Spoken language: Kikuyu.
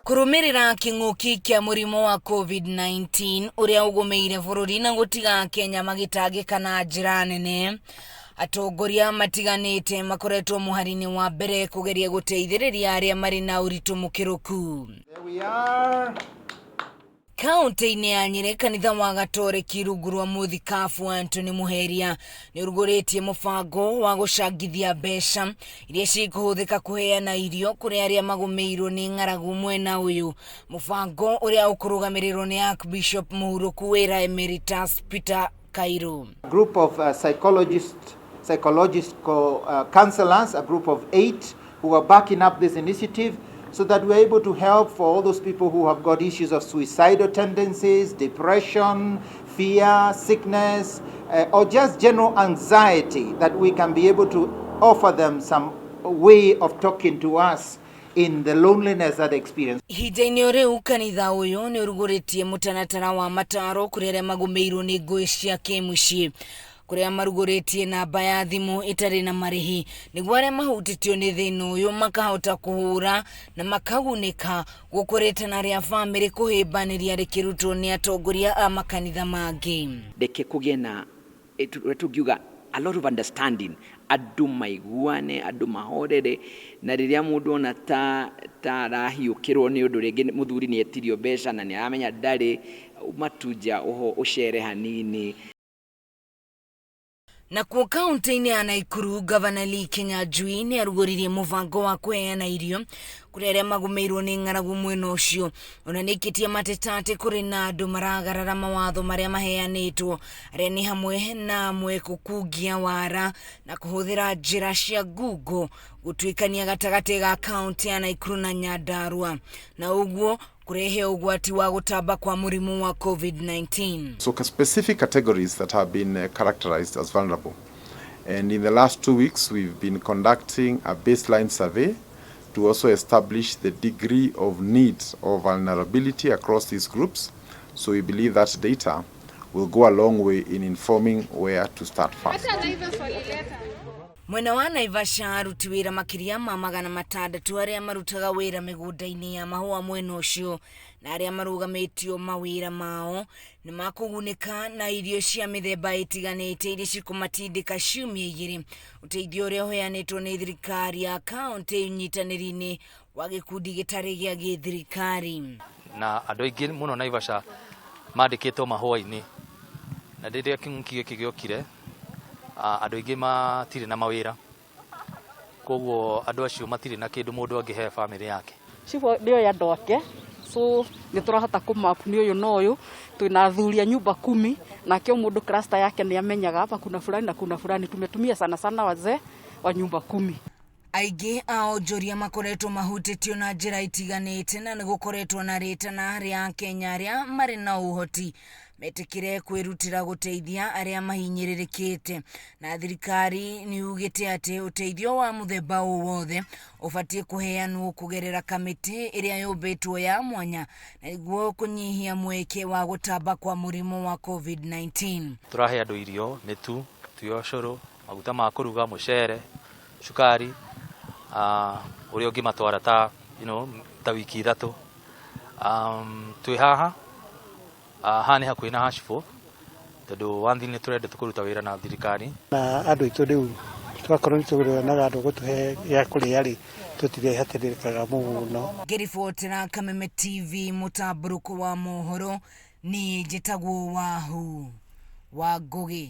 Kũrũmĩrĩra kĩng'ũki kĩa mũrimũ wa COVID-19 ũrĩa ũgũmĩire bũrũri na gũtiga Kenya magĩtangĩka na njĩra nene, atongoria matiganĩte makoretwo mũhari-inĩ wa mbere kũgeria gũteithĩrĩria arĩa marĩ na ũritũ mũkĩrũku. There we are. Kaunti-inĩ ya Nyĩrĩ, kanitha wa Gatoreki rungu rwa mũthikabu Anthony Muheria nĩ ũrugũrĩtie mũbango wa gũcangithia mbeca iria cikũhũthĩka kũheana irio kũrĩ arĩa magũmĩirwo nĩ ng'aragu mwena ũyũ. Mũbango ũrĩa ũkũrũgamĩrĩrwo nĩ Archbishop Mũhurũku Wĩra Emeritus Peter Kairu. A group of psychologists, psychological counselors, a group of 8 who are backing up this initiative so that we're able to help for all those people who have got issues of suicidal tendencies, depression, fear, sickness, or just general anxiety, that we can be able to offer them some way of talking to us in the loneliness that they experience. Ihinda-inĩ o rĩu, kanitha ũyũ nĩ ũrugũrĩtie mũtaratara wa mataro kũrĩ arĩa magũmĩirwo nĩ ngũĩ cia kĩmũciĩ, kũrĩa marugũrĩtie namba ya thimũ ĩtarĩ na marĩhi nĩguo arĩa mahutĩtio nĩ thĩna ũyũ makahota kũhũra na makagunĩka, gũkũrĩte na rĩa bamĩrĩ kũhĩmbanĩria rĩkĩrutwo nĩ atongoria a makanitha mangĩ. Reke kũgĩe na ũrĩa tũngiuga a lot of understanding, andũ maiguane, andũ mahorere, na rĩrĩa mũndũ ona ta arahiũkĩrwo nĩ ũndũ, rĩngĩ mũthuri nĩ etirio mbeca na nĩ aramenya ndarĩ, matunja ũho ũcere hanini. Nakuo kaunti-inĩ ya Naikuru, Gavana Lee Kinyanjui nĩ arugũririe mũbango wa kũheana irio kũrĩ arĩa magũmĩirwo nĩ ng'aragu mwena ũcio. Ona nĩikĩtie mateta atĩ kũrĩ na andũ maragarara mawatho marĩa maheanĩtwo, arĩa nĩ hamwe na amwe gũkungia wara na kũhũthĩra njĩra cia ngungo gũtuĩkania gatagatĩ ga kaunti ya Naikuru na Nyandarua, na ũguo kũrehe ũgwati wa gũtamba kwa mũrimũ wa COVID-19. So specific categories that have been characterized as vulnerable. And in the last 2 weeks, we've been conducting a baseline survey to also establish the degree of need or vulnerability across these groups. So we believe that data will go a long way in informing where to start first. Mwena wa Naivasha, aruti wĩra makĩria ma 600 arĩa marutaga wĩra mĩgũnda-inĩ ya mahũa mwena ũcio na arĩa marũgamĩtio mawĩra mao nĩ makũgunĩka na irio cia mĩthemba ĩtiganĩte iria cikũmatindĩka ciumia 2, ũteithio ũrĩa ũheanĩtwo nĩ thirikari ya kaunti ũnyitanĩri-inĩ wa gĩkundi gĩtarĩ gĩa gĩthirikari. Na andũ aingĩ mũno Naivasha mandĩkĩtwo mahũa-inĩ, na rĩrĩa kĩng'ũki gĩkĩ gĩokire, andũ aingĩ matirĩ na mawĩra, koguo andũ acio matirĩ na kĩndũ mũndũ angĩhe bamĩrĩ yake. Cibũ nĩoĩ andũ ake, so nĩ tũrahota kũmap nĩ ũyũ na ũyũ. Twĩna athuri a nyumba kumi, nake o mũndũ cluster yake nĩ amenyaga hapa kuna fulani na kuna fulani. Tumetumia sana sana wazee wa nyumba kumi. Aingĩ a onjoria makoretwo mahutĩtio na njĩra itiganĩte, na nĩ gũkoretwo na rĩtana rĩa Akenya arĩa marĩ na ũhoti metĩkĩre kwĩrutĩra gũteithia arĩa mahinyĩrĩrĩkĩte, na thirikari nĩ yugĩte atĩ ũteithio wa mũthemba o wothe ũbatiĩ kũheanwo kũgerera kamĩtĩ ĩrĩa yũmbĩtwo ya mwanya na nĩguo kũnyihia mweke wa gũtamba kwa mũrimũ wa COVID-19. Tũrahe andũ irio, mĩtu, mĩtu ya ũcũrũ, maguta ma kũruga, mũcere, cukari, ũrĩa ũngĩmatwara ta ta wiki 3. Twĩ haha, haha nĩ hakuhĩ na Hashifo, tondũ one thing nĩ tũrenda kũruta wĩra na thirikari. Na andũ aitũ rĩu twakorwo nĩ tũrĩonaga andũ gũtũhe gĩa kũrĩa rĩ, tũtirehatĩrĩrĩkaga mũno. Ngĩribotera Kameme TV mũtambũrũko wa mohoro, niĩ njĩtagwo Wahu wa Ngũgĩ.